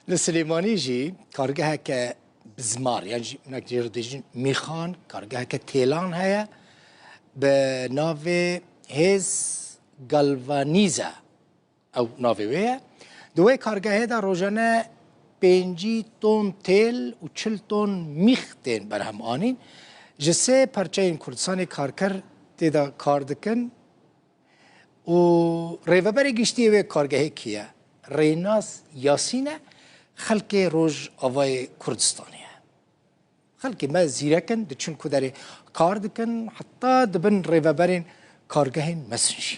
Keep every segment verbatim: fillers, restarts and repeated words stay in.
Li Silêmanî jî kargeheke bizmar, yan jî hinek jê re dibêjin mîxan, kargeheke têlan heye, bi navê Hêz Galvanîze, ew navê wê ye. Di wê kargehê de rojane pêncî ton têl û çil ton mîx tên berhem anîn. Ji sê perçeyên Kurdistanê karker tê de kar dikin. Û rêveberê giştî yê wê kargehê kî ye? Rênas Yasîn e, xelkê Rojavayê Kurdistanê ye. Xelkê me zîrek in, diçin ku derê kar dikin, heta dibin rêveberên kargehên mezin jî.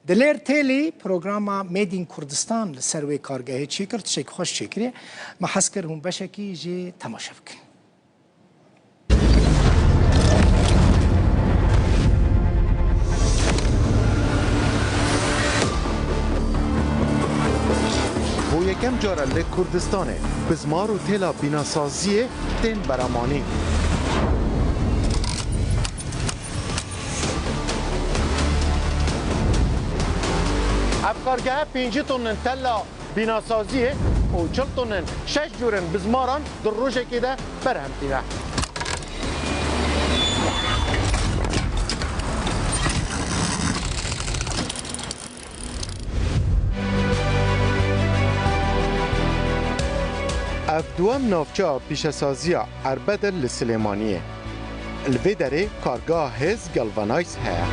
Dilêr Têlî programa Made in Kurdistan li ser wê kargehê çêkir, tiştekî xweş çêkiriye. Me hez kir hûn beşekî jê temaşe bikin. Bo yekem cara li Kurdistanê bizmar û têla bînasaziyê tên beremanîn. Ev kargehe pêncî tonin tela bînasaziyê û çil tonin şeş cûrin bizmaran di rojekê de berhem tîne. Ev duwem navçeya pîşesaziya erbed e li Silêmaniyê. Li vê derê kargeha Hêz Galvanize heye.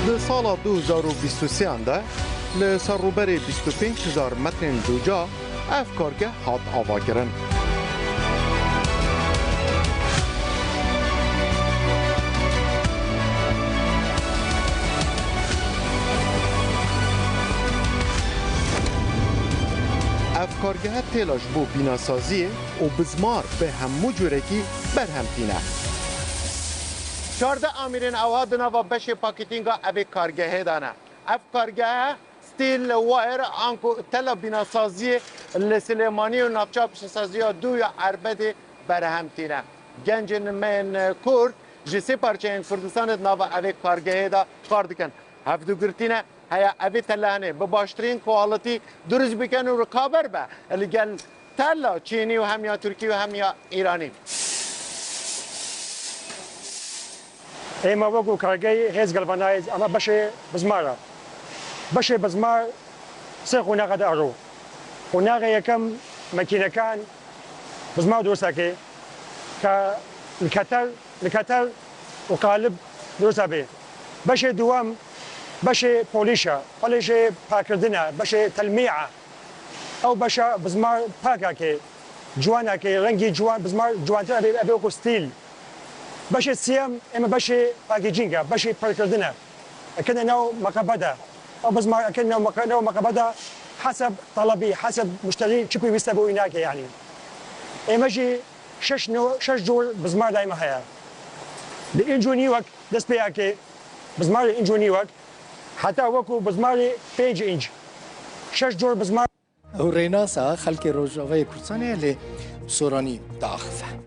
Di sala du hezar û bîst û sêyan de li ser rûberê bîst û pênc hezar metrên dûca ev kargeh hat avakirin. Ev kargehe têla ji bo bînasaziyê û bizmar bi hemû cûrekî berhem tîne. Çardeh amîrên ewha di nava beşê pakêtînga evê kargehê de ne. Ev kargehe steel wire anku tela bînasaziyê li Silêmaniyê û navça pişesaziya dû ya Erbedê berhem tîne. Gencên me yên Kurd ji sê parçeyên Kurdistanê di nava evê kargehê de kar dikin. Hevdûgirtî ne, heya evê telahanê bi baştirîn quality dirust bikin û rikaber be li gel tela Çînî û hem ya Tirkî û hem ya Îranî. Ême wekû kargehê Hêz Galvanize, ema beşê bizmar e. Beşê bizmar sê qonaxa de ero. Qonaxê yekem makînekan bizmar dirust dike, ka li ketel, li ketel û qalib dirust bê. Beşê duwem beşê polîş e. Polîşê pakkirdin e, beşê telmî e. Ew beşa bizmar pakekê, ciwanekê, rengî ciwan, bizmar ciwantir ebê, ebê wekû stîl. Beşê siyem, ême beşê packaging e, beşê pirkirdin e. Ekene nav meqebe de. Ew bizmar ekene nav meqe-, nav meqebe de heseb telebî, heseb muşterî çi ku wîste bo wî nake yanî. Ême jî şeş no-, şeş cor bizmar daîme heye. Di înc û nîwek dest pê ake, bizmarê înc û nîwek, heta wekû bizmarê pênc înc. Şeş cor bizmar. Ew rênasa xelkê Rojavayê Kurdistanê ye lê soranî diaxive.